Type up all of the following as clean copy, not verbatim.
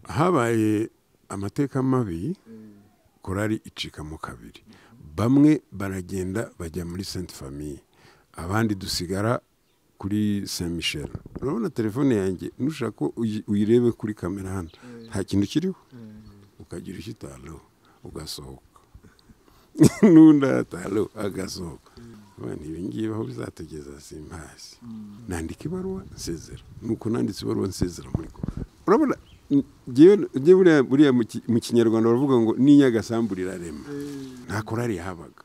Habaye amateka mabi, korali icikamo kabiri. Bamwe baragenda bajya muri Sainte Famille, abandi dusigara kuri Saint Michel. Urabona telefone yanjye, nushaka uyirebe kuri kamera hano, nta kintu kiriho, ukagira icyo ugasohoka, n'undi atalo agasohoka. Ibi ngibi aho bizategeza simpazi. Nandika ibaruwa nsezera, nuko nanditse ibaruwa nsezera muri korali. Urabona buriya mu Kinyarwanda baravuga ngo n'inyagasambu rirarema. Nta korali yahabaga.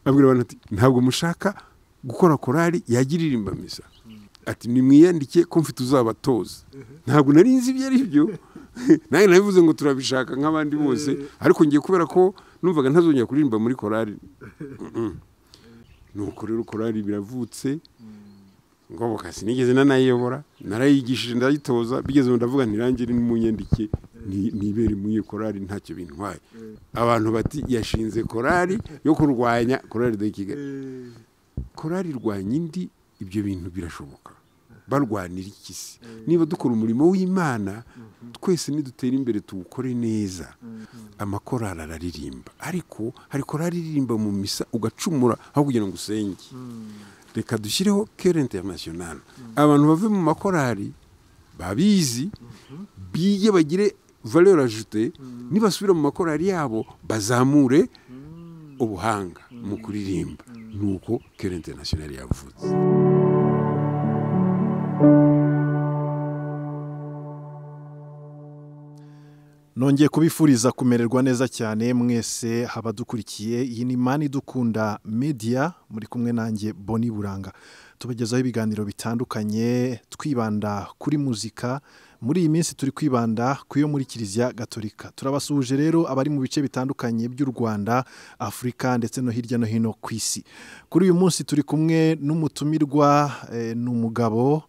Abwira abantu ati ntabwo mushaka gukora korali yagiririmba misa, ati nimwiyandike ko mfite uzabatoza. Ntabwo nari nzi ibyo ari byo, nanjye nabivuze ngo turabishaka nk'abandi bose, ariko ngiye kubera ko numvaga ntazongera kuririmba muri korali. Nuko rero korali biravutse, Ngoboka sinigeze nanayiyobora, narayigishije ndayitoza, bigeze ndavuga ntirangire n'umunyandike nibere muri korali ntacyo bintwaye. Abantu bati yashinze korali yo kurwanya Chorale de Kigali. Korali irwanya indi, ibyo bintu birashoboka. Barwanira iki se? Niba dukora umurimo w'Imana, twese nidutera imbere tuwukore neza. Amakorali araririmba, ariko hari korali iririmba mu misa ugacumura aho kugira ngo usenge. Reka dushyireho Chœur International, abantu bave mu makorali babizi, bige bagire valeur ajoutée, nibasubira mu makorali yabo bazamure ubuhanga mu kuririmba. Nuko Chœur International yavutse. Nongeye kubifuriza kumererwa neza cyane mwese habadukurikiye. Iyi ni Mani Dukunda Media, muri kumwe nanjye Boni Buranga. Tubagezaho ibiganiro bitandukanye twibanda kuri muzika. Muri iyi minsi turi kwibanda ku yo muri Kiliziya Gatolika. Turabasuhuje rero abari mu bice bitandukanye by'u Rwanda, Afurika ndetse no hirya no hino ku isi. Kuri uyu munsi turi kumwe n'umutumirwa, n'umugabo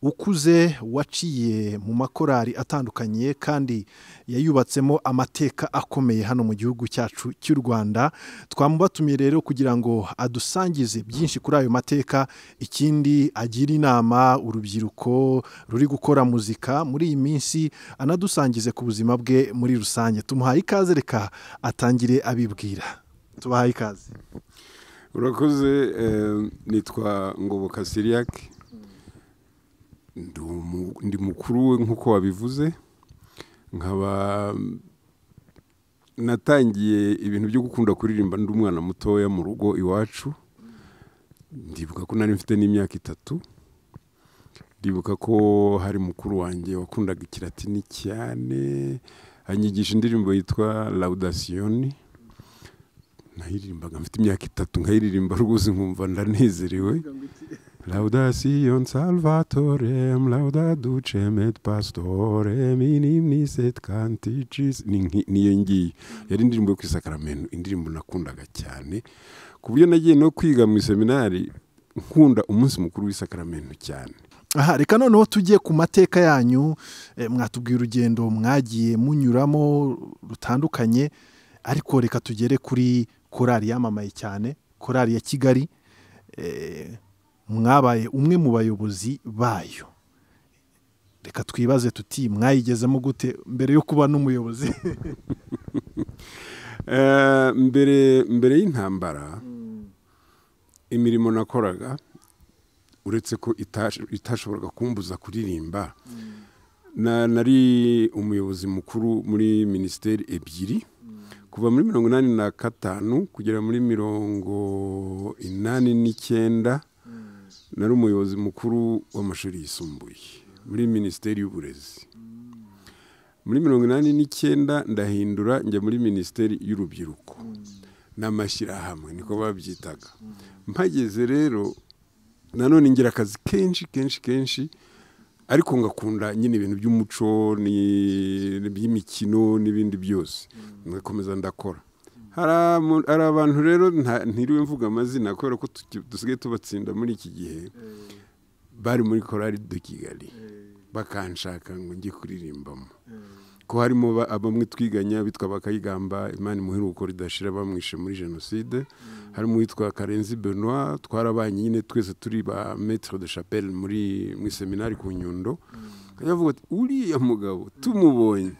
ukuze waciye mu makorali atandukanye kandi yayubatsemo amateka akomeye hano mu gihugu cyacu cy'u Rwanda. Twamubatumiye rero kugira ngo adusangize byinshi kuri ayo mateka, ikindi agira inama urubyiruko ruri gukora muzika muri iyi minsi, anadusangize ku buzima bwe muri rusange. Tumuhaye ikaze, reka atangire abibwira. Tubahaye ikaze. Urakoze. Nitwa Ngoboka Cyriaque, ndi mukuru nk'uko wabivuze, nkaba natangiye ibintu byo gukunda kuririmba ndi umwana mutoya mu rugo iwacu. Ndibuka ko nari mfite n'imyaka 3. Ndibuka ko hari mukuru wanjye wakundaga ikilatini cyane, anyigisha indirimbo yitwa Laudationi. Nayiririmbaga mfite imyaka 3, nkayiririmba rwose nkumva ndanezerewe. Laudatio Salvatorem, lauda ducem et pastorem, in hymnis et canticis. Niyo ngiyo yari indirimbo yo kwisakaramento, indirimbo nakundaga cyane, ku buryo nagiye no kwiga mu seminari nkunda umunsi mukuru w'isakaramento cyane. Aha, reka noneho tugiye ku mateka yanyu. Mwatubwiye urugendo mwagiye munyuramo rutandukanye, ariko reka tugere kuri korali yamamaye cyane, korali ya Kigali. Mwabaye umwe mu bayobozi bayo. Reka twibaze tuti mwayigezemo gute mbere yo kuba n'umuyobozi? Mbere y'intambara, imirimo nakoraga, uretse ko itashoboraga kumbuza kuririmba, nari umuyobozi mukuru muri minisiteri 2, kuva muri 85 kugera muri 89. Nari umuyobozi mukuru w'amashuri yisumbuye muri minisiteri y'uburezi. Muri 89 ndahindura njya muri minisiteri y'urubyiruko n'amashyirahamwe, niko babyitaga. Mpageze rero nanone ngira akazi kenshi kenshi kenshi, ariko ngakunda nyine ibintu by'umuco n'iby'imikino n'ibindi byose, ngakomeza ndakora. Hari abantu rero ntiriwe mvuga amazina kubera ko dusigaye tubatsinda muri iki gihe, bari muri Chorale de Kigali bakanshaka ngo njye kuririmbamo, ko harimo bamwe twiganya bitwa Bakayigamba, Imana imuheruko ridashira, bamwishe muri jenoside. Harimo witwa Karenzi Benoit, twarabanye nyine twese turi ba maître de chapelle muri seminari ku Nyundo. Akavuga ati uriya mugabo tumubonye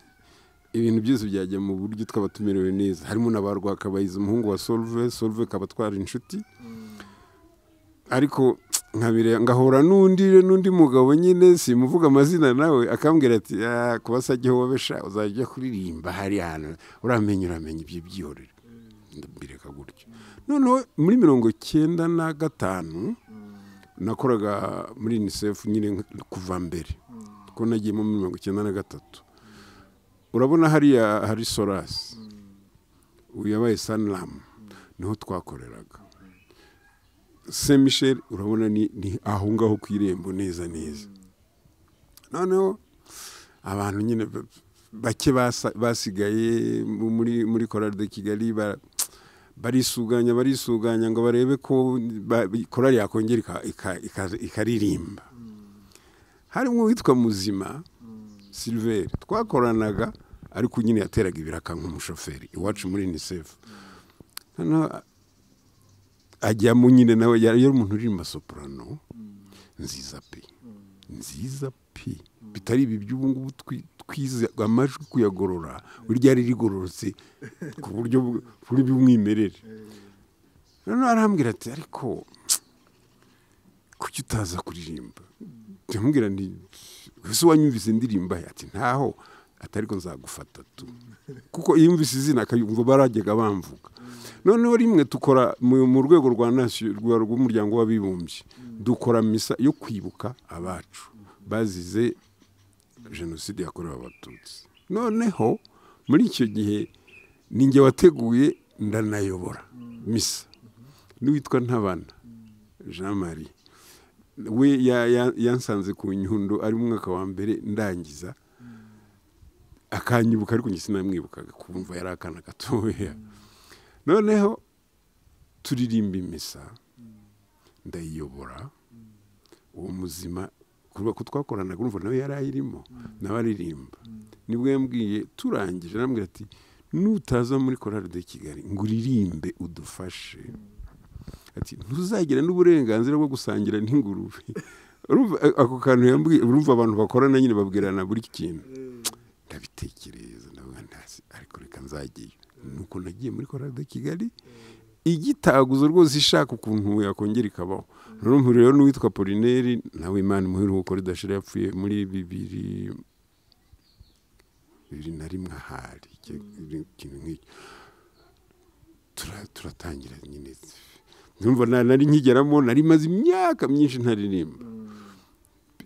Ibintu byose byajya mu buryo twaba tumerewe neza. Harimo na ba Rwakabayiza, umuhungu wa Solve, Solve akaba atwara inshuti, ariko nkabire ngahura n'undi mugabo nyine simuvuga amazina, nawe akambwira ati kuba sajya wobesha uzajya kuririmba hari hantu uramenya ibyo byihorera. Ndabireka gutyo. Noneho muri 95 nakoraga muri UNICEF nyine kuva mbere, kuko nagiye muri 93. Urabona hariya hari Soras, uyabaye Sanlam, niho twakoreraga. Saint Michel urabona ni aho ngaho ku irembo neza neza. Noneho abantu nyine bake basigaye muri Chorale de Kigali barisuganya ngo barebe ko korali yakongera ikaririmba. Harimo uwitwa Muzima Silver twakoranaga, ariko nyine yateraga ibiraka nk'umushoferi iwacu muri UNICEF. Noneho ajyamo nyine nawe yari umuntu uririmba soprano nziza pe, nziza pe, bitari ibi by'ubu ngubu twize amajwi kuyagorora, burya yari rigororotse ku buryo buri bw'umwimerere. Noneho arambwira ati ariko kuki utaza kuririmba? Ndamubwira nti ese wanyumvise indirimba? Ati ntaho, atariko nzagufata tu, kuko iyo yumvise izina akayumva barajyaga bamvuga. Noneho rimwe tukora mu rwego rwa nation rw'umuryango w'abibumbye, dukora misa yo kwibuka abacu bazize jenoside yakorewe Abatutsi. Noneho muri icyo gihe ninjye wateguye ndanayobora misa, n'uwitwa Ntabana Jean Marie we yansanze ku Nyundo ari mu mwaka wa mbere ndangiza, akanyibuka ariko njye sinamwibukaga kumva yari akana gatoya. Noneho turirimba imisa ndayiyobora, uwo Muzima kuko twakoranaga urumva nawe yari ayirimo nawe aririmba. Nibwo yambwiye turangije, arambwira ati nutaza muri Chorale de Kigali ngo uririmbe udufashe, ati ntuzagira n'uburenganzira bwo gusangira n'ingurube. Urumva ako kantu yambwiye, urumva abantu bakorana nyine babwirana buri kintu. Ndabitekereza ndavuga ntasi, ariko reka nzagiye. Nuko nagiye muri Chorale de Kigali igitaguzo rwose ishaka ukuntu yakongera ikabaho. Noneho rero n'uwitwa Polineri nawe Imana imuhe iruhuko ridashira, yapfuye muri 2001 ahari ikintu nk'icyo. Turatangira nyine, ndumva nari nkigeramo, nari maze imyaka myinshi ntaririmba,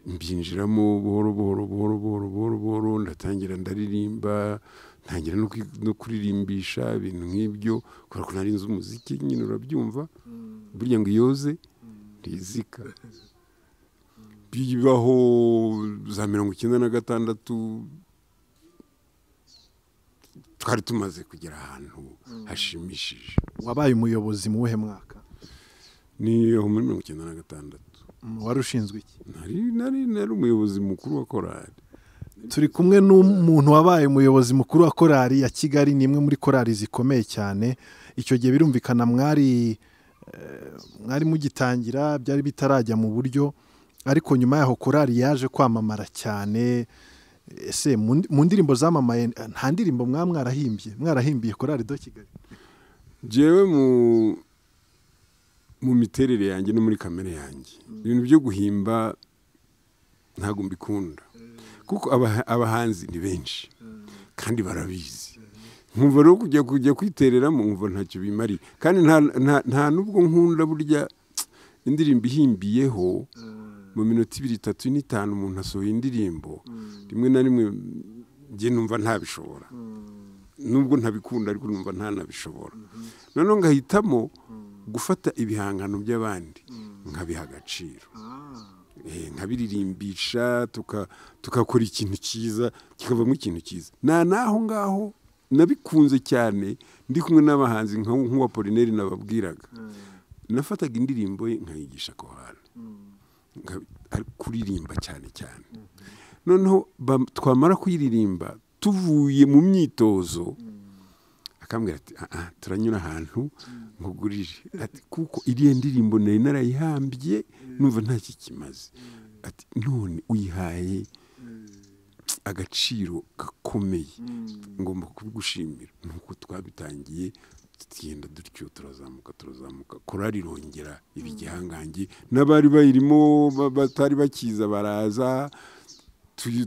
mbyinjiramo buhoro buhoro buhoro buhoro buhoro buhoro, ndatangira ndaririmba, ntangira no kuririmbisha ibintu nk'ibyo, kubera ko nari nzi umuziki nyine urabyumva, burya ngo iyoze ntizika. Bibaho za 96 twari tumaze kugera ahantu hashimishije. Wabaye umuyobozi mu wuhe mwaka? Ni aho muri 96. Wari ushinzwe iki? Nari umuyobozi mukuru wa korali. Turi kumwe n'umuntu wabaye umuyobozi mukuru wa korali ya Kigali, ni imwe muri korali zikomeye cyane. Icyo gihe birumvikana mwari mugitangira, byari bitarajya mu buryo, ariko nyuma yaho korali yaje kwamamara cyane. Ese mu ndirimbo zamamaye nta ndirimbo mwarahimbiye Chorale de Kigali? Jewe mu miterere yanjye no muri kamere yanjye, ibintu byo guhimba ntago mbikunda, kuko abahanzi ni benshi kandi barabizi. Nkumva rero kujya kwitereramo nkumva ntacyo bimariye, kandi nta nubwo nkunda burya indirimbo ihimbiyeho mu minota 2, 3, 5 umuntu asohoye indirimbo. Rimwe na rimwe njye numva ntabishobora, nubwo ntabikunda ariko numva ntanabishobora. Noneho ngahitamo gufata ibihangano by'abandi nkabiha agaciro, nkabiririmbisha, tukakora ikintu cyiza kikavamo ikintu cyiza. Naho ngaho nabikunze cyane ndi kumwe n'abahanzi nk'uwa Polineri nababwiraga, nafataga indirimbo ye nkayigisha korali kuririmba cyane cyane. Noneho twamara kuyiririmba tuvuye mu myitozo, akambwira ati turanyura ahantu nkugurire, ati kuko iriya ndirimbo nari narayihambye numva nta kikimaze, ati none uyihaye agaciro gakomeye, ngomba kubigushimira. Nuko twabitangiye tugenda dutyo, turazamuka turazamuka, korali irongera iba igihangange, n'abari bayirimo batari bakiza baraza,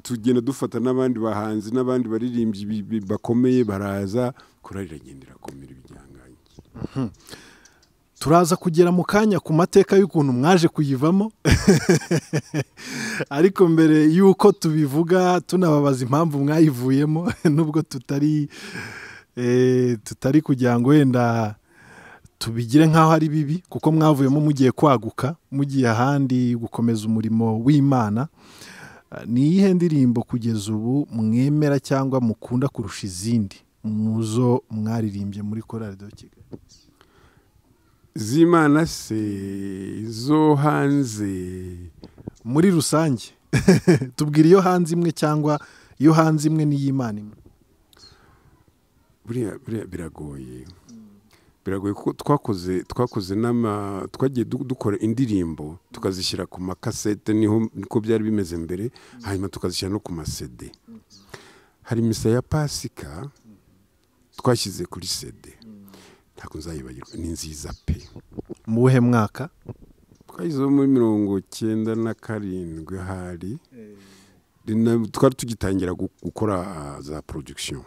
tugenda dufata n'abandi bahanzi n'abandi baririmbyi bakomeye baraza, korali iragenda irakomera iba igihangange. Turaza kugera mu kanya ku mateka y'ukuntu mwaje kuyivamo, ariko mbere y'uko tubivuga tunababaza impamvu mwayivuyemo, nubwo tutari kugira ngo wenda tubigire nk'aho ari bibi, kuko mwavuyemo mugiye kwaguka, mugiye ahandi gukomeza umurimo w'Imana. Ni iyihe ndirimbo kugeza ubu mwemera cyangwa mukunda kurusha izindi muzo mwaririmbye muri Chorale de Kigali? Z'Imana se zo hanze muri rusange? Tubwira iyo hanze imwe cyangwa iyo hanze imwe n'iy'Imana imwe. Buriya biragoye, biragoye kuko twakoze n'ama twagiye dukora indirimbo tukazishyira ku makasete, niho niko byari bimeze mbere, hanyuma tukazishyira no ku ma CD. Hari misa ya Pasika twashyize kuri CD, ntabwo nzayibagirwa, ni nziza pe. Mu wuhe mwaka? Twayizeho muri 97 hari twari tugitangira gukora za production.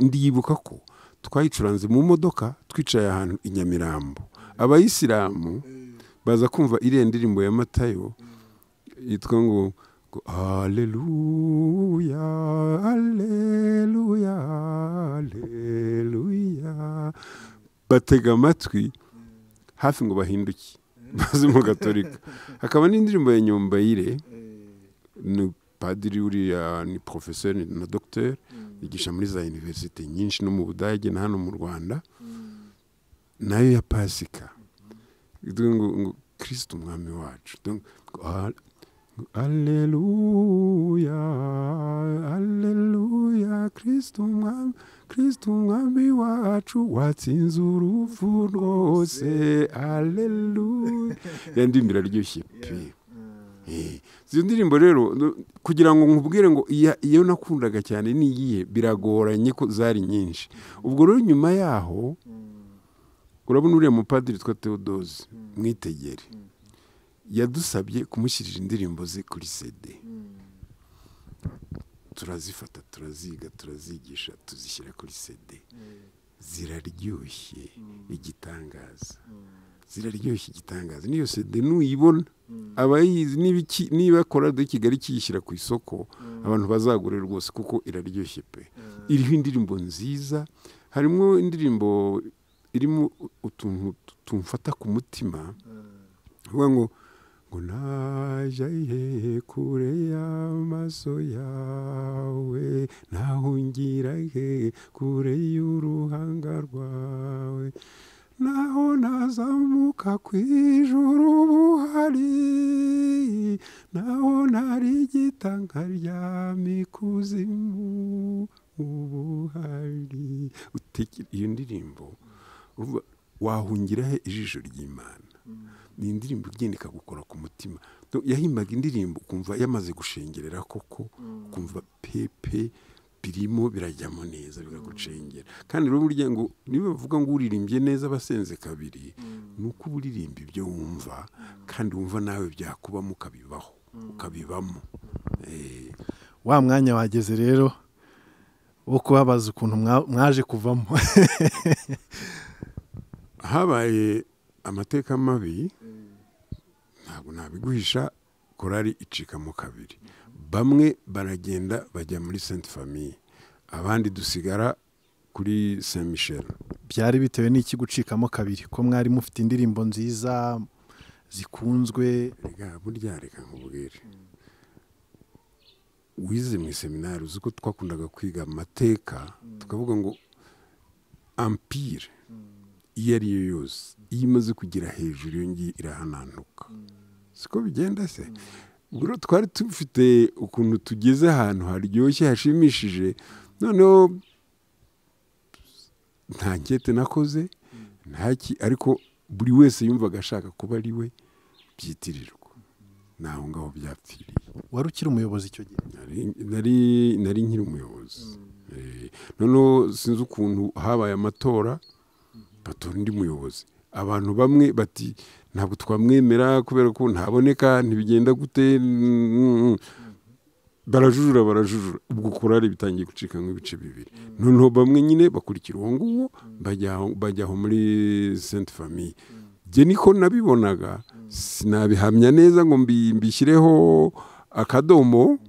Ndibuka ko twayicuranze mu modoka twicaye ahantu i Nyamirambo, abayisilamu baza kumva iriya ndirimbo ya Matayo yitwa ngo Alleluia, Alleluia, Alleluia, batega amatwi hafi ngo bahinduke baze mu Gatolika. Hakaba n'indirimbo ya Nyombayire, ni padiri uriya, ni professeur na docteur, yigisha muri za universite nyinshi no mu Budage na hano mu Rwanda, nayo ya Pasika ngo Kristo umwami wacu. Alleluia, Alleluia, Kristo umwami wacu watsinze urupfu rwose, Alleluia. Ya ndirimbo iraryoshye pe. Izo ndirimbo rero kugira ngo nkubwire ngo iyo nakundaga cyane ni iyihe, biragoranye ko zari nyinshi. Ubwo rero nyuma yaho urabona uriya mupadiri twa Theodose Mwitegere yadusabye kumushyirira indirimbo ze kuri CD, turazifata turaziga turazigisha tuzishyira kuri CD, ziraryoshye igitangaza, ziraryoshye igitangaza. Niyo CD nuyibona abayizi niba Chorale de Kigali kiyishyira ku isoko, abantu bazagure rwose kuko iraryoshye pe. Iriho indirimbo nziza, harimo indirimbo irimo utuntu tumfata ku mutima, uvuga ngo najya he kure y'amaso yawe, nahungira he kure y'uruhanga rwawe, naho nazamuka ku ijuru buhari, naho narigita nkaryama ikuzimu ubuhari. Iyo ndirimbo wahungira he ijisho ry'Imana? Ni indirimbo igenda ikagukora ku mutima. Yahimbaga indirimbo ukumva yamaze gushengerera koko, ukumva pepe birimo birajyamo neza bikagucengera. Kandi rero burya ngo niba bavuga ngo uririmbye neza abasenze kabiri, nuko uririmba ibyo wumva kandi wumva nawe byakubamo ukabibaho, ukabibamo. Wa mwanya wageze rero wo kubabaza ukuntu mwaje kuvamo. Habaye amateka mabi, ntabwo nabiguhisha, korali icikamo kabiri. Bamwe baragenda bajya muri Sainte Famille, abandi dusigara kuri Saint Michel. Byari bitewe n'iki gucikamo kabiri ko mwari mufite indirimbo nziza zikunzwe? Rega burya reka nkubwire, wize mu seminari uzi ko twakundaga kwiga amateka, tukavuga ngo empire iyo ari yo yose iyo imaze kugera hejuru iyo ngiyo irahanantuka, siko bigenda se? Ubwo twari dufite ukuntu tugeze ahantu haryoshye hashimishije, noneho nta nkete nakoze ntaki, ariko buri wese yumvaga ashaka kuba ari we byitirirwa. Naho ngaho byapfiriye. Wari ukiri umuyobozi icyo gihe? Nari nkiri umuyobozi. Noneho sinzi ukuntu habaye amatora, batora undi muyobozi. Abantu bamwe bati ntabwo twamwemera kubera ko ntaboneka, ntibigenda gute, barajujura. Ubwo korali bitangiye gucika nk'ibice bibiri. Noneho bamwe nyine bakurikira uwo nguwo bajya aho muri Sainte Famille. Jye niko nabibonaga, sinabihamya neza ngo mbishyireho akadomo,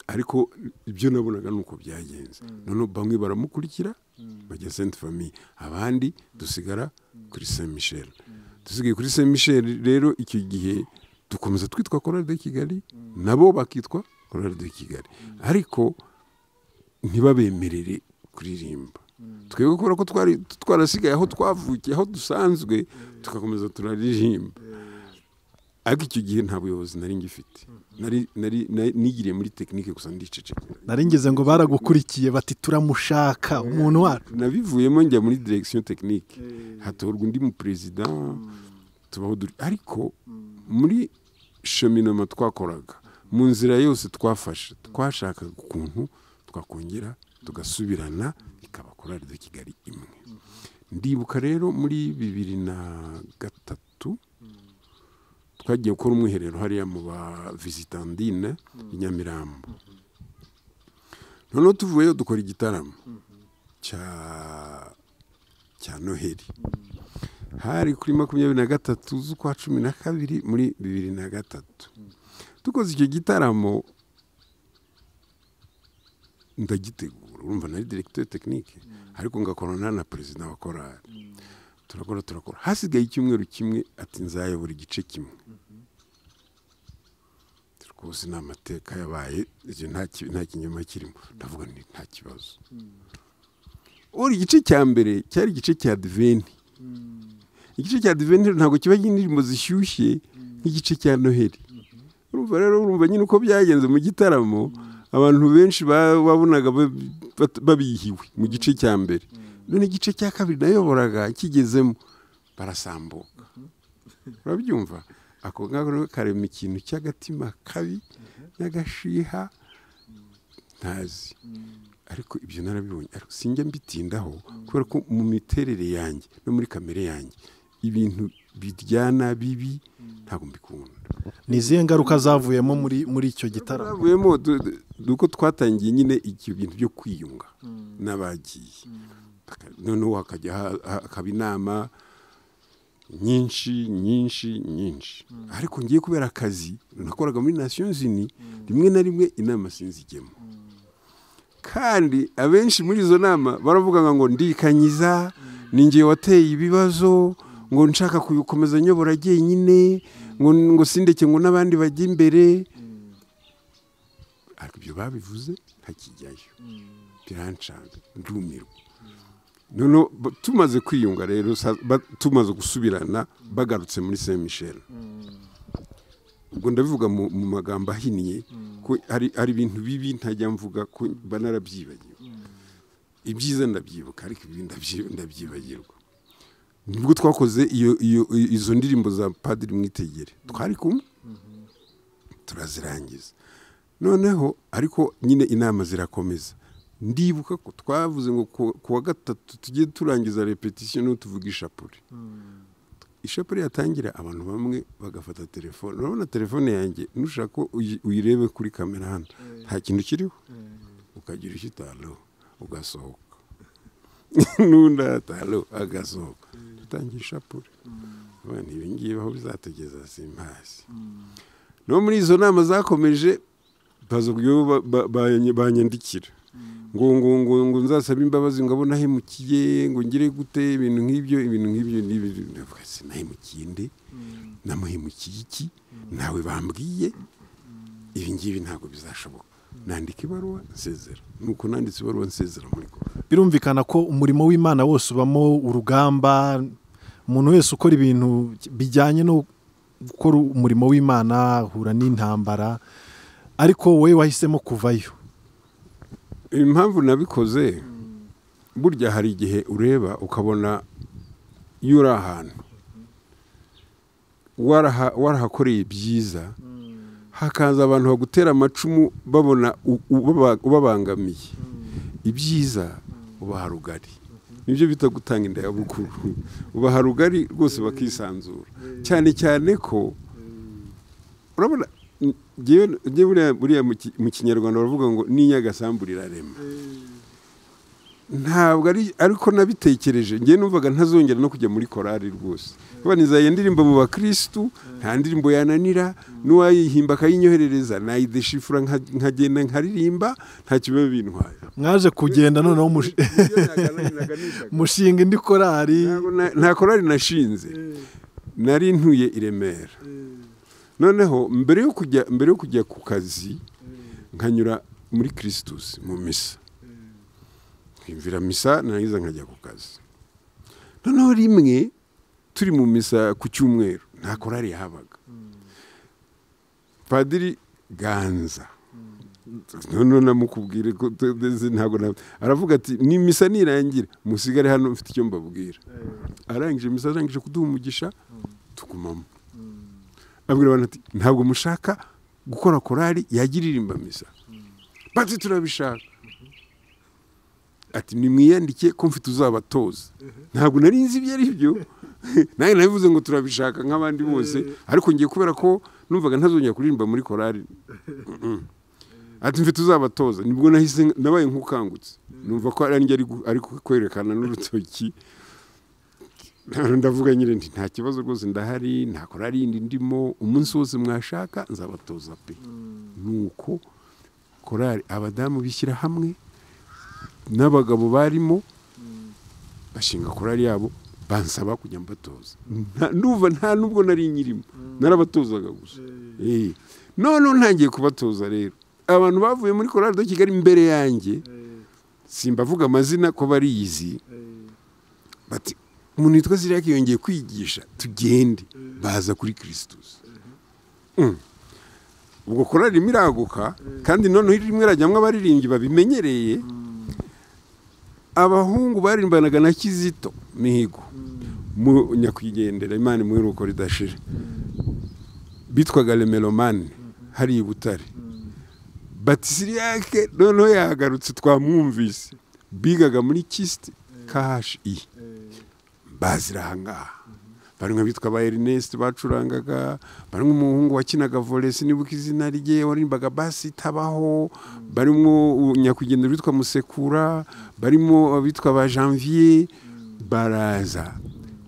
ariko ibyo nabonaga nuko byagenze. Noneho bamwe baramukurikira bajya Sainte Famille, abandi dusigara kuri Saint Michel. Dusigaye kuri Saint Michel rero icyo gihe dukomeza twitwa Chorale de Kigali, nabo bakitwa Chorale de Kigali, ariko ntibabemerere kuririmba. Twebwe kubera ko twari twarasigaye aho twavukiye, aho dusanzwe, tugakomeza turaririmba. Ariko icyo gihe nta buyobozi nari ngifite, nari nigiriye muri tekinike gusa, ndicecekera. Nari ngeze ngo baragukurikiye bati turamushaka umuntu wacu. Nabivuyemo njya muri direction technique, hatorwa undi mu president, tubaho duri. Ariko muri cheminoma twakoraga, mu nzira yose twafashe, twashakaga ukuntu twakongera tugasubirana ikaba Chorale de Kigali imwe. Ndibuka rero muri 2003 twagiye gukora umwiherero hariya mu ba Visitandine i Nyamirambo. Noneho tuvuyeyo dukora igitaramo cya Noheli. Hari kuri 23 z'ukwa 12 muri 2003. Dukoze icyo gitaramo ndagitegura, urumva nari directeur technique, ariko ngakorana na president wa korali. Turakora. Hasigaye icyumweru kimwe ati nzayobora igice kimwe. Rwose ni amateka yabaye, ibyo nta kinyoma kirimo. Ndavuga nti nta kibazo. Uri igice cya mbere cyari igice cya Adventi. Igice cya Adventi ntabwo kiba indirimbo zishyushye nk'igice cya Noheli. Urumva rero, urumva nyine uko byagenze mu gitaramo, abantu benshi babonaga babihiwe mu gice cya mbere. None igice cya kabiri nayoboraga kigezemo barasambuka. Urabyumva? Ako ngako karema ikintu cy'agatima kabi n'agashiha ntazi. Ariko ibyo narabibonye, ariko sinjya mbitindaho kubera ko mu miterere yanjye no muri kamere yanjye ibintu biryana bibi ntabwo mbikunda. Ni izihe ngaruka zavuyemo muri icyo gitaramo? Zavuyemo nuko twatangiye nyine ibyo bintu byo kwiyunga n'abagiye. Noneho hakajya hakaba inama nyinshi nyinshi nyinshi. Ariko ngiye kubera akazi nakoraga muri Nations Unies, rimwe na rimwe inama sinzigemo. Kandi abenshi muri izo nama baravuga ngo ndikanyiza, ninjye wateye ibibazo, ngo nshaka kubikomeza nyobora jyenyine, ngo sindeke ngo n'abandi bajye imbere. Ariko ibyo babivuze ntakijyayo, birancanga, ndumirwa. Noneho tumaze kwiyunga rero, tumaze gusubirana, bagarutse muri Saint Michel. Ubwo ndabivuga mu magambo ahinnye, ko hari ibintu bibi ntajya mvuga ko mba narabyibagiwe. Ibyiza ndabyibuka, ariko ibi ndabyibagirwa. Nibwo twakoze izo ndirimbo za Padiri Mwitegere, twari kumwe turazirangiza. Noneho ariko nyine inama zirakomeza. Ndibuka ko twavuze ngo kuwa gatatu tujye turangiza repetition no tuvuga ishapure. Ishapure yatangira abantu bamwe bagafata telefone. Urabona telefone yanjye nushaka uyirebe kuri kamera hano, nta kintu kiriho. Ukagira ishitalo ugasohoka. Nunda talo agasohoka. Tutangira ishapure. Bana ibi ngiye aho bizategeza simpazi. No muri izo nama zakomeje bazo banyandikira. Ngo ngo ngo ngo nzasaba imbabazi ngo abona hemukiye, ngo ngire gute, ibintu nk'ibyo n'ibyo. Ndavuga sinahemukiye nde, namuhemukiye iki, nawe bambwiye ibi ngibi ntabwo bizashoboka. Nandika ibaruwa nsezera. Nuko nanditse ibaruwa nsezera muri ko. Birumvikana ko umurimo w'Imana wose ubamo urugamba. Umuntu wese ukora ibintu bijyanye no gukora umurimo w'Imana ahura n'intambara, ariko wowe wahisemo kuvayo. Impamvu nabikoze, burya hari igihe ureba ukabona iyo uri ahantu warahakoreye byiza, Hakaza abantu bagutera amacumu babona ubabangamiye. Ibyiza ubaha rugari, nibyo bita gutanga inda ya bukuru. Ubaha rugari rwose bakisanzura, cyane cyane ko urabona buriya mu Kinyarwanda baravuga ngo n'inyagasambu rirarema. Ntabwo ari ariko nabitekereje, ngiye numvaga ntazongera no kujya muri korali rwose. Kuba nizaye indirimbo mu bakristu, nta ndirimbo yananira, n'uwayihimba akayinyoherereza nayideshifura nkagenda nkaririmba, nta kibazo bintwaye. Mwaje kugenda noneho mushinga indi korali? Nta korali nashinze, nari ntuye i Remera. Noneho mbere yo kujya ku kazi nkanyura muri Christus mu misa, nkimvira misa narangiza nkajya ku kazi. Noneho rimwe turi mu misa ku cyumweru, nta korali yahabaga. Padiri Ganza, noneho namukubwire ko ntabwo, aravuga ati ni misa nirangira musigare hano mfite icyo mbabwira. Arangije misa, arangije kuduha umugisha, tugumamo. Abwira abantu ati ntabwo mushaka gukora korali yagiririmba misa? Bati turabishaka. Ati nimwiyandike ko mfite uzabatoza. Ntabwo nari nzi ibyo ari byo, nanjye nabivuze ngo turabishaka nk'abandi bose, ariko ngiye kubera ko numvaga ntazongera kuririmba muri korali. Ati mfite uzabatoza. Nibwo nahise nabaye nk'ukangutse, numva ko ari njye ari kwerekana n'urutoki. Ndavuga nyine nti nta kibazo rwose, ndahari, nta korali yindi ndimo, umunsi wose mwashaka nzabatoza pe. Nuko korali abadamu bishyira hamwe n'abagabo barimo bashinga korali yabo, bansaba kujya mbatoza. Ndumva nta nubwo nari nyirimo, narabatozaga gusa. None ntangiye kubatoza rero, abantu bavuye muri korali de Kigali mbere yanjye, simbavuga amazina ko bariyizi, bati umuntu witwa Cyriaque yongeye kwigisha, tugende. Baza kuri Christus. Ubwo korali irimo iraguka, kandi noneho irimo irajyamo abaririmbyi babimenyereye. Abahungu barimbanaga na Kizito Mihigo mu nyakwigendera, Imana imuhe ridashira, bitwaga Lemelomane hari i Butare. Bati Cyriaque noneho yagarutse, twamwumvise. Bigaga muri KIST KHI, bazira ahangaha. Barimo abitwa ba Ernest bacurangaga, barimo umuhungu wakinaga volley sinibuka izina rye, warimbaga basi itabaho, barimo nyakwigendera witwa Musekura, barimo abitwa ba Janvier. Baraza,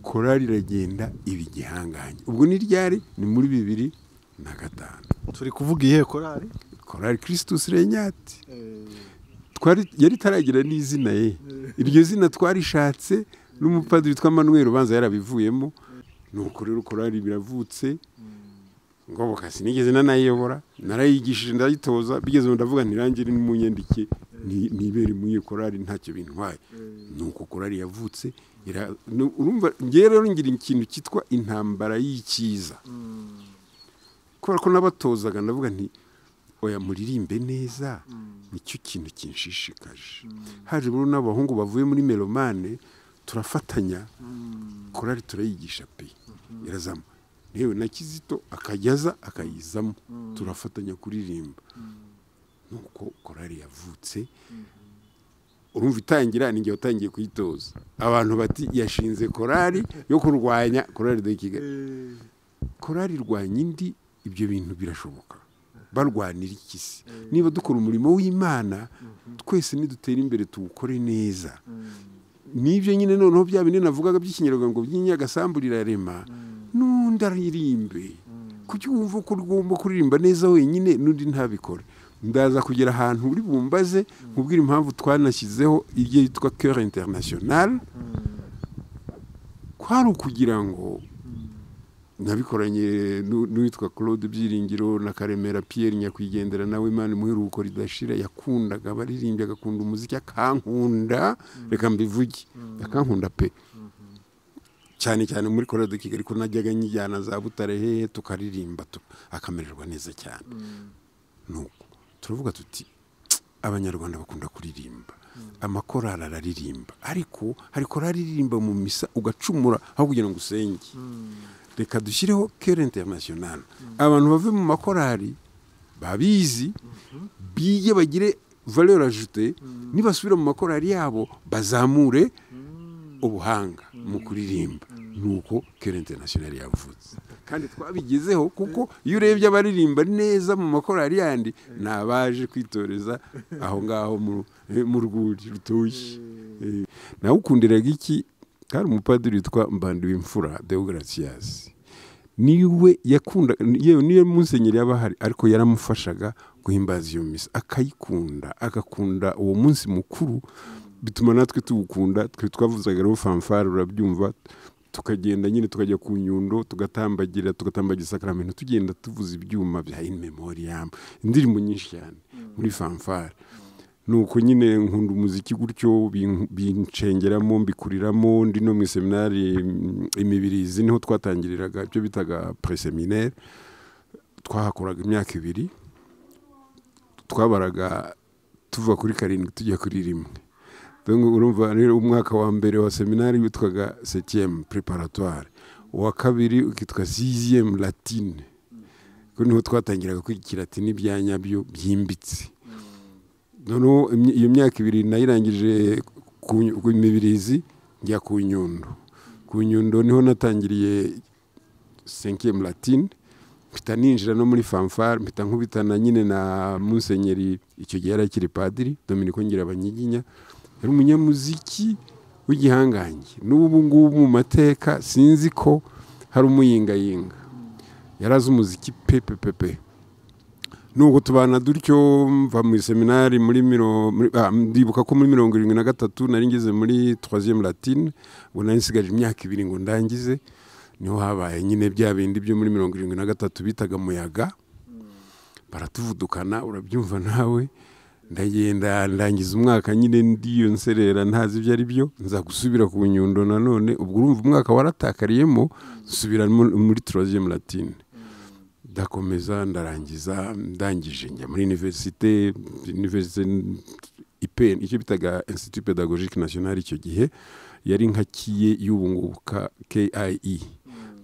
korali iragenda iba igihanganye. Ubwo ni ryari? Ni muri 2005. Turi kuvuga iyihe korali? Korali Christus Regnat. Twari yari itaragira n'izina ye. Iryo zina twarishatse n'umupadiri witwa Manuel ubanza yarabivuyemo. Nuko rero korali biravutse, ngoboka sinigeze nanayiyobora, narayigishije ndayitoza, bigeze ndavuga ntirangire n'umunyandike nibere muri korali ntacyo bintwaye. Nuko korali yavutse. Urumva ngiye rero ngira ikintu cyitwa intambara y'ikiza, kubera ko nabatozaga ndavuga nti oya muririmbe neza, nicyo kintu kinshishikaje. Haje rero n'abahungu bavuye muri Melomane, turafatanya korali turayigisha pe, irazamo. Yewe na Kizito akajyaza akayizamo, turafatanya kuririmba. Nuko korali yavutse. Urumva itangira ninjye watangiye kuyitoza. Abantu bati yashinze korali yo kurwanya korali de Kigali. Korali irwanya indi, ibyo bintu birashoboka. Barwanira iki se? Niba dukora umurimo w'Imana, twese nidutera imbere tuwukore neza. Nibyo nyine noneho bya bindi navugaga by'ikinyarwanda ngo by'inyagasambu rirarema, n'undi aririmbe. Kuki wumva ko ugomba kuririmba neza wenyine n'undi ntabikore? Ndaza kugera ahantu uri bumbaze nkubwira impamvu twanashyizeho iryo yitwa Chœur International, kwari ukugira ngo nabikoranye n'uwitwa Claude Byiringiro na Karemera Pierre nyakwigendera, nawe Imana imuhe iruhuko ridashira, yakundaga abaririmbyi, agakunda umuziki, akankunda, reka mbivuge, akankunda pe, cyane cyane muri Korali de Kigali ko najyaga nyijyana za Butare hehe tukaririmba, akamererwa neza cyane. Nuko turavuga tuti Abanyarwanda bakunda kuririmba, amakorali araririmba, ariko hari korali iririmba mu misa ugacumura aho kugira ngo usenge. Reka dushyireho Chœur International, abantu bave mu makorali Babizi, bige, bagire valeur ajoutée, nibasubira mu makorari yabo bazamure ubuhanga mu kuririmba. Nuko Chœur International yavutse, kandi twabigezeho, kuko iyo urebye abaririmba neza mu makorari yandi ni abaje kwitoreza aho ngaho mu rwuri rutoshye. Nawukundiraga iki? Hari umupadiri witwa Mbandiwimfura Deogratias, niwe yakunda, yewe niyo musenyeri yaba ahari, ariko yaramufashaga guhimbaza iyo misa, akayikunda, agakunda uwo munsi mukuru, bituma natwe tuwukunda. Twe twavuzaga rero fanfare, urabyumva, tukagenda nyine tukajya ku Nyundo, tugatambagira, tugatambagira isakaramentu, tugenda tuvuza ibyuma bya In Memoriam, indirimbo nyinshi cyane muri fanfare. Nuko nyine nkunda umuziki gutyo, bincengeramo, mbikuriramo. Ndi no mu seminari imibirizi, niho twatangiriraga ibyo bitaga préséminaire. Twahakoraga imyaka 2, twabaraga tuva kuri 7 tujya kuri 1. Urumva rero, umwaka wa mbere wa seminari witwaga septième préparatoire, uwa kabiri ukitwa sixième latine, kuko niho twatangiraga kwiga ikilatini bya nyabyo byimbitse. Noneho iyo myaka 2 nayirangije ku Mibirizi, njya ku Nyundo. Ku Nyundo niho natangiriye cinquième latine, mpita ninjira no muri fanfare, mpita nkubitana nyine na musenyeri, icyo gihe yari akiri padiri Dominiko Ngirabanyiginya, yari umunyamuziki w'igihangange. N'ubu ngubu mu mateka sinzi ko hari umuyingayinga, yari azi umuziki pe pe pe pe. Nuko tubana dutyo, mva mu seminari muri ndibuka ko muri 73 nari ngeze muri troisième latine, ngo nari nsigaje imyaka 2 ngo ndangize. Niho habaye nyine bya bindi byo muri 73 bitaga muyaga, baratuvudukana, urabyumva nawe. Ndagenda ndangiza umwaka nyine ndiyo nserera, ntazi ibyo ari byo, nza gusubira ku Nyundo nanone. Ubwo urumva umwaka waratakariyemo, nsubira muri troisième latine, ndakomeza ndarangiza. Ndangije njya muri université IPN, icyo bitaga Institut Pédagogique National icyo gihe, yari nka KIE y'ubu ngubu, KIE,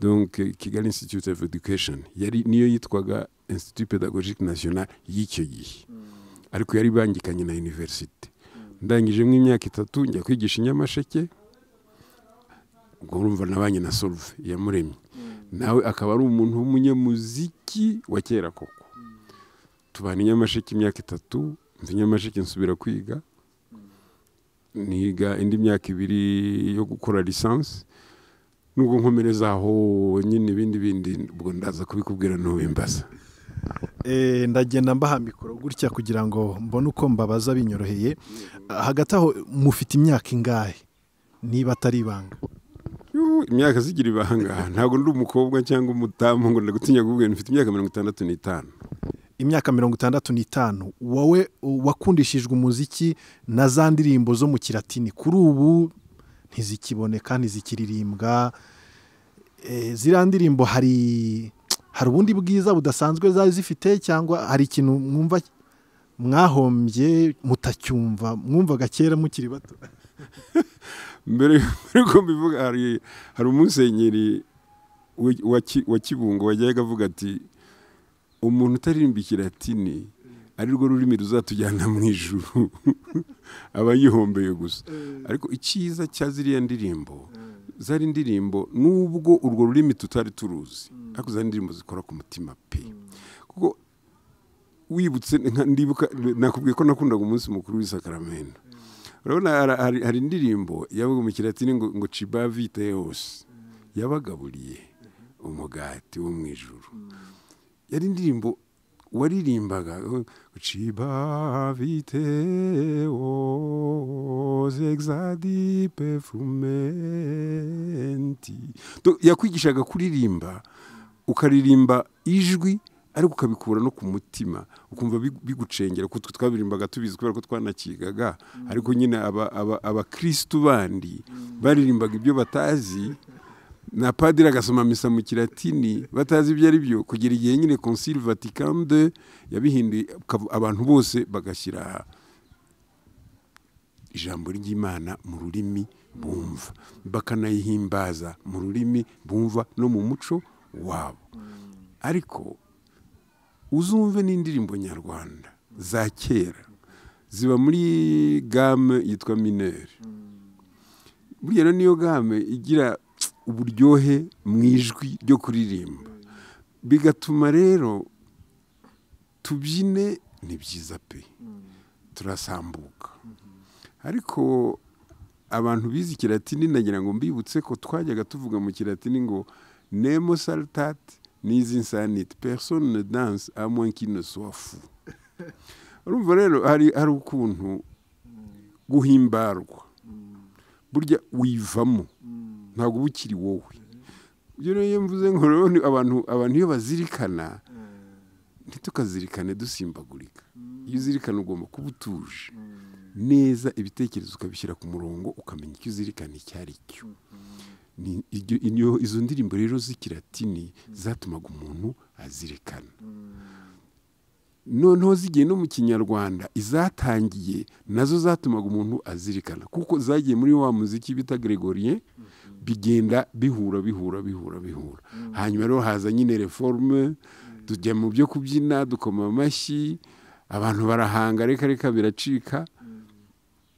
donc Kigali Institute of Education, yari niyo yitwaga Institut Pédagogique National y'icyo gihe, ariko yari bangikanye na université. Ndangije imyaka 3 njya kwigisha i Nyamasheke. Ubwo urumva nabanye na Solve Yamuremye, nawe akaba ari umuntu w'umunyamuziki wa kera koko. Tubana i Nyamasheke imyaka 3, mva i Nyamasheke nsubira kwiga, niga indi myaka 2 yo gukora licence. Nubwo nkomereza aho nyine, ibindi bindi ubwo ndaza kubikubwira ntubimbaza. Ndagenda mbaha mikoro gutya kugira ngo mbone uko mbabaza binyoroheye. Hagati aho mufite imyaka ingahe niba atari ibanga? Imyaka zigira ibanga, ntabwo ndi umukobwa cyangwa umutamu ngo ndagutinya kukubwira. Mfite imyaka 65. Imyaka 65. Wowe wakundishijwe umuziki na za ndirimbo zo mu kilatini, kuri ubu ntizikiboneka, ntizikiririmbwa. Ziriya ndirimbo hari ubundi bwiza budasanzwe zari zifite, cyangwa hari ikintu mwumva mwahombye mutacyumva mwumvaga kera mukiri bato? Mbere yuko mbivuga, hari umusenyeri wa Kibungo wajyaga avuga ati umuntu utaririmba ikilatini, ari rwo rurimi ruzatujyana mu ijuru, aba yihombeye gusa. Ariko icyiza cya ziriya ndirimbo, zari indirimbo nubwo urwo rurimi tutari turuzi, ariko zari indirimbo zikora ku mutima pe. Kuko wibutse, ndibuka nakubwiye ko nakundaga umunsi mukuru w'isakaramento. Urabona hari indirimbo yabaga mu kilatini ngo cibavite yose, yabagaburiye umugati wo mu ijuru. Yari indirimbo waririmbaga cibavite os exadipe frumenti. Yakwigishaga kuririmba, ukaririmba ijwi ariko ukabikura no ku mutima, ukumva bigucengera. Kuko twabirimbaga tubizi kubera ko twanakigaga, ariko nyine abakristu bandi baririmbaga ibyo batazi, na padiri agasoma misa mu kilatini batazi ibyo ari byo, kugera igihe nyine Concile Vatican II yabihinduye, abantu bose bagashyira ijambo ry'Imana mu rurimi bumva, bakanayihimbaza mu rurimi bumva no mu muco wabo. Ariko Uzumve n'indirimbo nyarwanda za kera ziba muri gamme yitwa mineure. Burya rero niyo gamme igira uburyohe mu ijwi ryo kuririmba, bigatuma rero tubyine ni byiza pe, turasambuka. Ariko abantu bize ikilatini nagira ngo mbibutse ko twajyaga tuvuga mu kilatini ngo nemo saltat nisi insanit, personne ne danse à moins qu'il ne soit fou. Urumva rero hari ukuntu guhimbarwa burya wivamo, ntabwo uba ukiri wowe. Ibyo rero iyo mvuze ngo rero abantu iyo bazirikana, ntitukazirikane dusimbagurika. Iyo uzirikana ugomba kuba utuje neza, ibitekerezo ukabishyira ku murongo, ukamenya icyo uzirikana icyo ari cyo. Izo ndirimbo rero z'ikilatini zatumaga umuntu azirikana. Noneho zigiye no mu kinyarwanda, izatangiye nazo zatumaga umuntu azirikana, kuko zagiye muri wa muziki bita Gregorien, bigenda bihura bihura bihura bihura. Hanyuma rero haza nyine reforme, tujya mu byo kubyina, dukoma amashyi, abantu barahanga, reka reka biracika.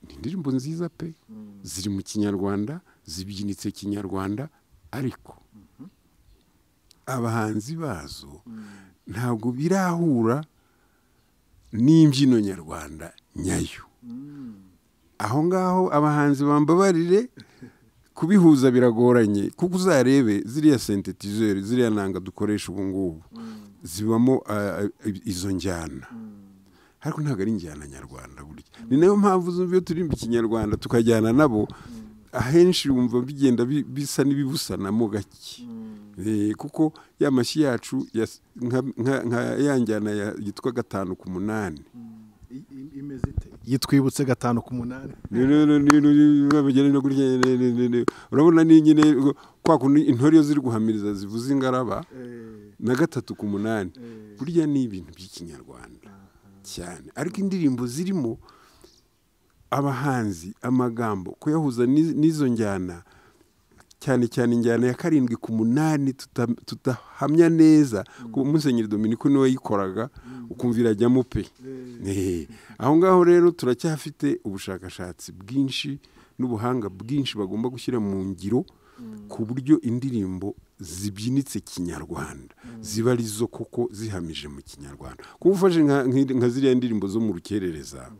Ni indirimbo nziza pe, ziri mu kinyarwanda, zibyinitse kinyarwanda, ariko abahanzi bazo ntabwo birahura n'imbyino nyarwanda nyayo. Aho ngaho abahanzi bambabarire, kubihuza biragoranye, kuko uzarebe ziriya synthétiseur, ziriya nanga dukoresha ubu ngubu, zibamo izo njyana, ariko ntabwo ari injyana nyarwanda burya. Ni nayo mpamvu uzumva iyo turirimba ikinyarwanda tukajyana nabo, ahenshi wumva bigenda bisa n'ibibusanamo gake. Kuko ya mashyi yacu nka ya njyana yitwa 5 ku 8 yitwibutse 5 ku 8. Urabona ni nyine kwa kuntu intore iyo ziri guhamiriza zivuza ingaraba na 3 ku 8, burya ni ibintu by'ikinyarwanda cyane. Ariko indirimbo zirimo abahanzi amagambo kuyahuza n'izo njyana, cyane cyane injyana ya 7 ku 8 tutahamya neza, kuko Musenyeri Dominiko niwe yayikoraga, ukumva irajyamo pe. Aho ngaho rero turacyafite ubushakashatsi bwinshi n'ubuhanga bwinshi bagomba gushyira mu ngiro, ku buryo indirimbo zibyinitse kinyarwanda ziba arizo koko zihamije mu kinyarwanda. Kuko ufashe nka ziriya ndirimbo zo mu rukerereza,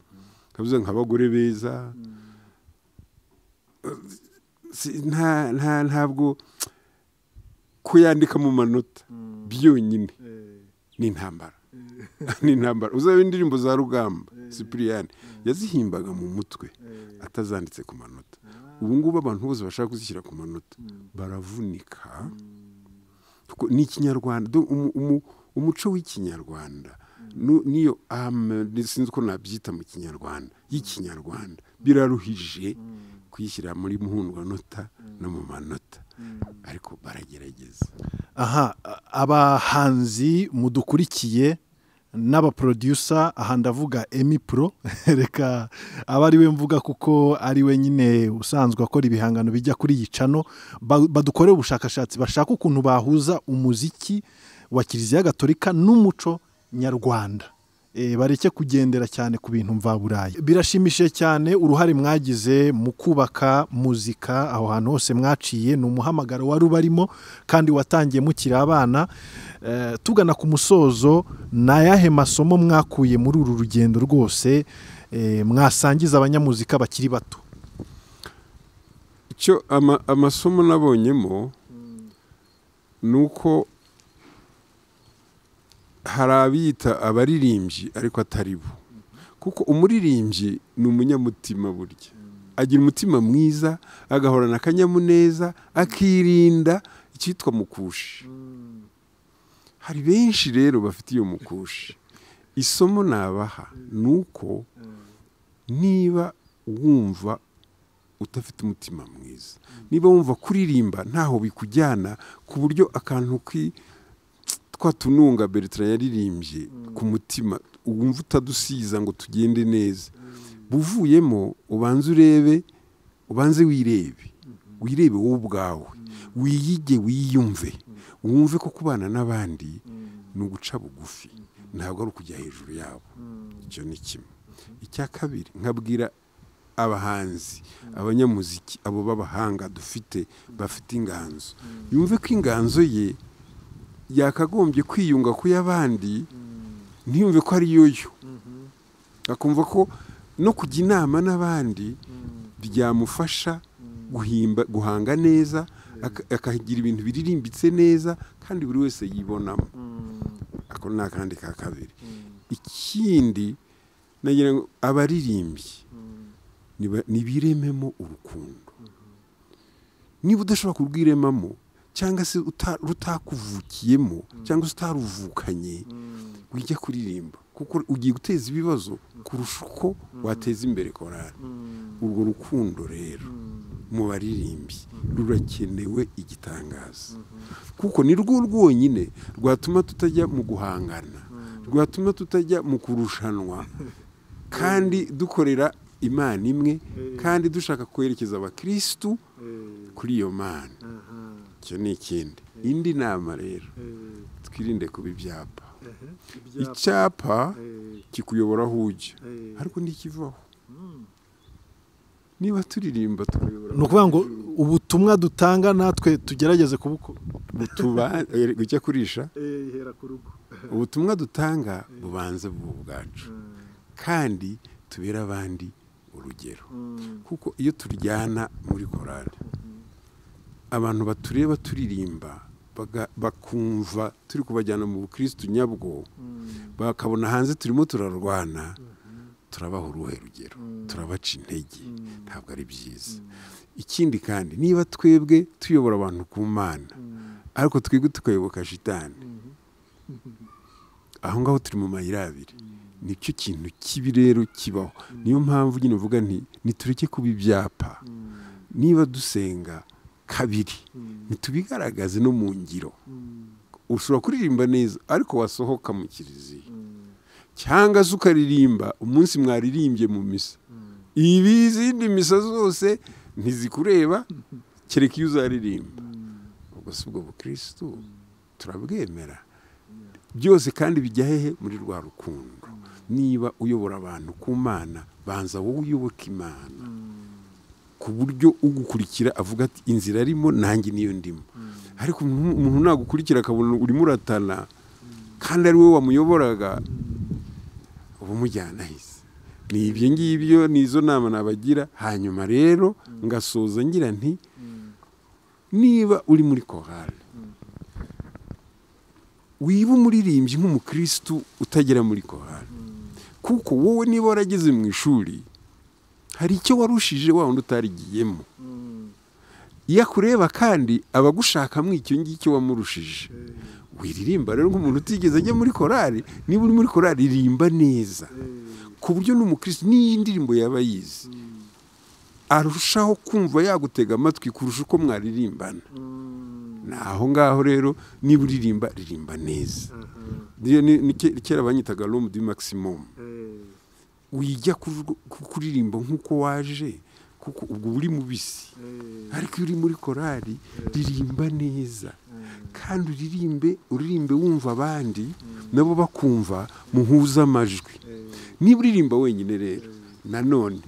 nkavuze nk'abagore beza, ntabwo kuyandika mu manota byonyine ni intambara. Ni intambara. Uzaba indirimbo za Rugamba Cyprien yazihimbaga mu mutwe atazanditse ku manota. Ubu ngubu abantu bose bashaka kuzishyira ku manota baravunika. Kuko ni ikinyarwanda, umuco w'ikinyarwanda niyo sinzi uko nabyita mu kinyarwanda, y'ikinyarwanda biraruhije kuyishyira muri muhundwanota no mu manota, ariko baragerageza. Aha abahanzi mudukurikiye n'abaproducer, aha ndavuga Emmy Pro, reka aba ari we mvuga kuko ari we nyine usanzwe akora ibihangano bijya kuri iyi channel, badukorera ubushakashatsi bashaka ukuntu bahuza umuziki wa Kiliziya Gatolika n'umuco nyarwanda. Bareke kugendera cyane ku bintu mvaburayi. Birashimishije cyane uruhare mwagize mu kubaka muzika aho hantu hose mwaciye, ni umuhamagaro wari ubarimo kandi watangiye mukiri abana. Tugana ku musozo, nayahe masomo mwakuye muri uru rugendo rwose mwasangiza abanyamuzika bakiri bato? Icyo amasomo nabonyemo nuko hari abiyita abaririmbyi ariko atari bo, kuko umuririmbyi ni umunyamutima burya, agira umutima mwiza, agahorana akanyamuneza, akirinda icyitwa mukushi. Hari benshi rero bafite iyo mukushi. Isomo nabaha nuko niba wumva utafite umutima mwiza, niba wumva kuririmba ntaho bikujyana, ku buryo akantu twa tununga Bertrand yaririmbye ku mutima wumva utadusiza ngo tugende neza, buvuyemo ubanze urebe, ubanze wirebe, wirebe wowe ubwawe, wiyige, wiyumve, wumve ko kubana n'abandi ni uguca bugufi, Ntabwo ari ukujya hejuru yabo. Icyo ni kimwe. Icya kabiri, nkabwira abahanzi, abanyamuziki, abo b'abahanga dufite bafite inganzo, yumve ko inganzo ye yakagombye kwiyunga ku y'abandi, ntiyumve ko ari yoyo, akumva ko no kujya inama n'abandi byamufasha guhimba, guhanga neza, akagira ibintu biririmbitse neza kandi buri wese yibonamo. Ako ni akandi ka kabiri. Ikindi nagira ngo abaririmbyi nibirememo urukundo. Niba udashobora kurwiremamo, cyangwa se rutakuvukiyemo, cyangwa se utaruvukanye, wijya kuririmba, kuko ugiye guteza ibibazo kurusha uko wateza imbere korali. Urwo rukundo rero mu baririmbyi rurakenewe igitangaza, kuko ni rwo rwonyine rwatuma tutajya mu guhangana, rwatuma tutajya mu kurushanwa, kandi dukorera Imana imwe, kandi dushaka kwerekeza abakirisitu kuri iyo Mana. Icyo ni ikindi. Indi nama rero, twirinde kuba ibyapa. Icyapa kikuyobora aho ujya, ariko ntikivaho. Niba turirimba tukayobora, Ni ukuvuga ngo ubutumwa dutanga natwe tugerageze kubukora. Ujya kurisha Hera ku rugo. Ubutumwa dutanga bubanze buba ubwacu, kandi tubere abandi urugero, kuko iyo turyana muri korali, abantu batureba turirimba bakumva turi kubajyana mu bukirisitu nyabwo, bakabona hanze turimo turarwana, turabaha uruhe rugero? Turabaca intege, ntabwo ari byiza. Ikindi kandi, niba twebwe tuyobora abantu ku Mana, ariko twebwe tukayoboka shitani, aho ngaho turi mu mayira abiri. Nicyo kintu kibi rero kibaho. Niyo mpamvu nyine uvuga nti nitureke kuba ibyapa. Niba dusenga kabiri, ntitubigaragaze no mu ngiro. Ushobora kuririmba neza, ariko wasohoka mu kiliziya, cyangwa se ukaririmba umunsi mwaririmbye mu misa, ibi izindi misa zose ntizikureba, kereka iyo uzaririmba. Ubwo si ubwo bukirisitu turabwemera? Byose kandi bijya hehe? Muri rwa rukundo. Niba uyobora abantu ku Mana, banza wowe uyoboka Imana, ku buryo ugukurikira avuga ati: "Inzira arimo nanjye niyo ndimo." Ariko umuntu nagukurikira akabona urimo uratana kandi ari wowe wamuyoboraga, uba umujyana ahise. Ni ibyo ngibyo, ni izo nama nabagira. Hanyuma rero ngasoza ngira nti: niba uri muri korali, wiba umuririmbyi nk'umukirisitu utagera muri korali, kuko wowe niba warageze mu ishuri, hari icyo warushije wa wundi utarigiyemo. Iyo akureba kandi aba agushakamo icyo ngicyo wamurushije. Wiririmba rero nk'umuntu utigeze ajya muri korali. Niba uri muri korali, ririmba neza, ku buryo n'umukirisitu n'iyi ndirimbo yaba yizi arushaho kumva yagutega amatwi kurusha uko mwaririmbana. Ni aho ngaho rero, niba uririmba, ririmba neza. Kera banyitaga l'homme du maximum. Wijya kuririmba nk'uko waje, kuko ubwo uri mu bisi. Ariko iyo uri muri korali, ririmba neza, kandi uririmbe, uririmbe wumva abandi nabo bakumva, muhuze amajwi. Niba uririmba wenyine rero, nanone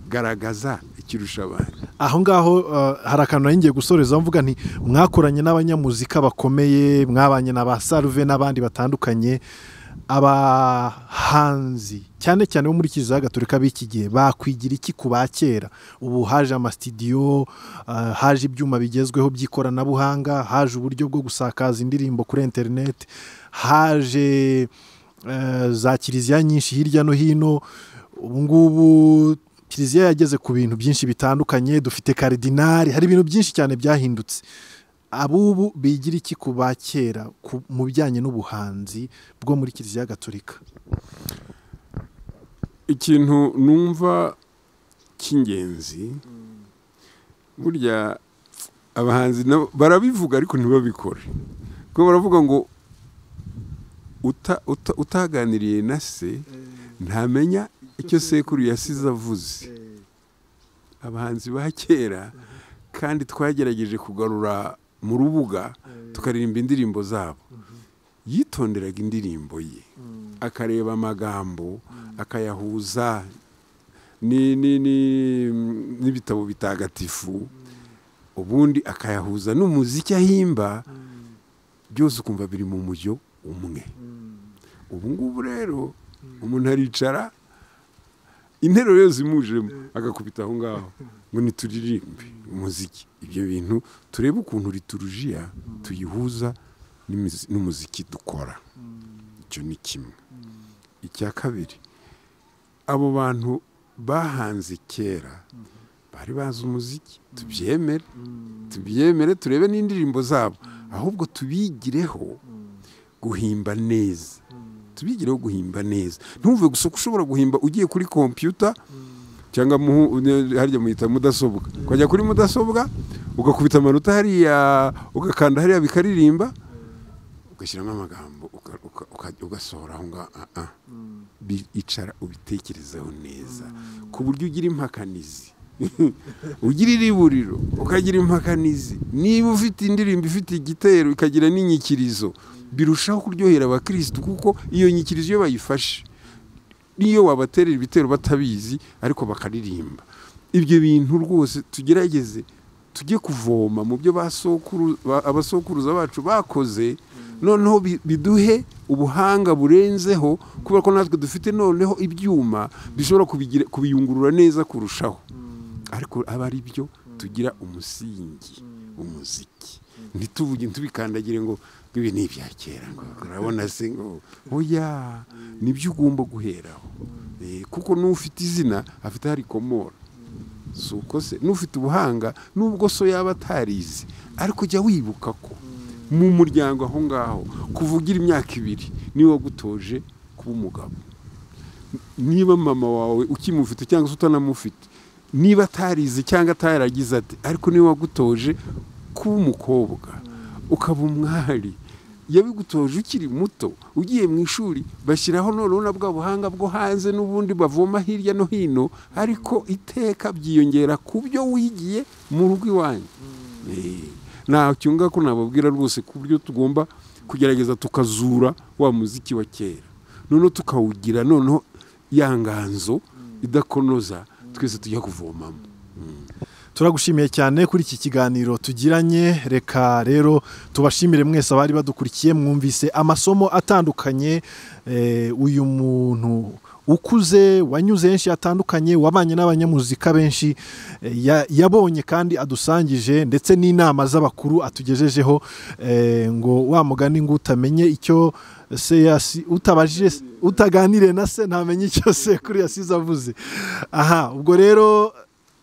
garagaza ikirusha abandi. Aho ngaho hari akantu nari ngiye gusoreza mvuga nti: mwakoranye n'abanyamuzika bakomeye, mwabanye na ba Saruve n'abandi batandukanye. Abahanzi cyane cyane bo muri Kiliziya Gatolika b'iki gihe bakwigira iki ku ba kera? Ubu haje amasitidiyo, haje ibyuma bigezweho by'ikoranabuhanga, haje uburyo bwo gusakaza indirimbo kuri interineti, haje za kiliziya nyinshi hirya no hino. Ubu ngubu kiliziya yageze ku bintu byinshi bitandukanye, dufite karidinari, hari ibintu byinshi cyane byahindutse. Abubu bigira iki ku ba kera mu bijyanye n'ubuhanzi bwo muri Kiliziya Gatolika? Ikintu numva cy'ingenzi, burya abahanzi nabo barabivuga ariko ntibabikore, kuko baravuga ngo utaganiriye na se ntamenya icyo sekuru yasize avuze. Abahanzi ba kera kandi twagerageje kugarura mu rubuga, tukaririmba indirimbo zabo, yitonderaga indirimbo ye. Akareba amagambo akayahuza n'ibitabo bitagatifu, ubundi akayahuza n'umuziki ahimba, byose ukumva biri mu mujyo umwe. Ubu ngubu rero umuntu aricara interuro yose imujemo agakubita aho ngaho ngo nituririmbe umuziki. Ibyo bintu turebe ukuntu liturujiya tuyihuza n'umuziki dukora. Icyo ni kimwe. Icya kabiri, abo bantu bahanze kera bari bazi umuziki, tubyemere turebe n'indirimbo zabo, ahubwo tubigireho guhimba neza. Tubigireho guhimba neza. Ntumve gusa ko ushobora guhimba ugiye kuri computer cyangwa harya muhita mudasobwa, ukajya kuri mudasobwa ugakubita amanota hariya, ugakanda hariya bikaririmba, ugashyiramo amagambo ugasohora aho ngaho. Icara ubitekerezeho neza ku buryo ugira impakanizi, ugira iriburiro, ukagira impakanizi. Niba ufite indirimbo ifite igitero ikagira n'inyikirizo, birushaho kuryohera abakirisitu, kuko iyo nyikirizo iyo bayifashe niyo wabaterera ibitero batabizi ariko bakaririmba. Ibyo bintu rwose tugerageze tujye kuvoma mu byo abasokuruza bacu bakoze, noneho biduhe ubuhanga burenzeho, kubera ko natwe dufite noneho ibyuma bishobora kubiyungurura neza kurushaho. Ariko aba ari byo tugira umusingi umuziki, ntituvuge ntubikandagire ngo ibi ni ibya kera, ngo urabona se ngo oya, nibyo ugomba guheraho. Kuko n'ufite izina afite hari komora, suko se n'ufite ubuhanga nubwo so yaba atarize, ariko jya wibuka ko mu muryango aho ngaho kuvugira imyaka 2 niwe wagutoje kuba umugabo. Niba mama wawe ukimufite cyangwa se utanamufite, niba atarize cyangwa ataragize ati, ariko niwe wagutoje kuba umukobwa ukaba umwari, yabigutoje ukiri muto, ugiye mu ishuri bashyiraho noneho na bwa buhanga bwo hanze n'ubundi bavoma hirya no hino, ariko iteka byiyongera ku byo wigiye mu rugo iwanyu. Nta cyunga ko nababwira rwose ku buryo tugomba kugerageza tukazura wa muziki wa kera, noneho tukawugira noneho ya nganzo idakonoza twese tujya kuvomamo. Turagushimiye cyane kuri iki kiganiro tugiranye. Reka rero tubashimire mwese abari badukurikiye, mwumvise amasomo atandukanye uyu muntu ukuze wanyuze henshi atandukanye, wabanye n'abanyamuzika benshi yabonye kandi adusangije, ndetse n'inama z'abakuru atugejejeho, ngo wa mugani ngo utamenye icyo se utabajije utaganire na se ntamenye icyo sekuru yasize avuze. Aha ubwo rero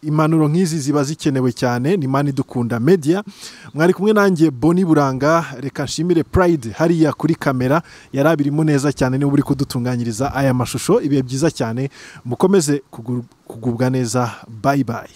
impanuro nk'izi ziba zikenewe cyane. Ni Mani Dukunda Media, mwari kumwe nanjye Boni Buranga. Reka nshimire Pride hariya kuri kamera yarabirimo neza cyane, niwe uri kudutunganyiriza aya mashusho. Ibihe byiza cyane, mukomeze kugubwa neza. Bye bye.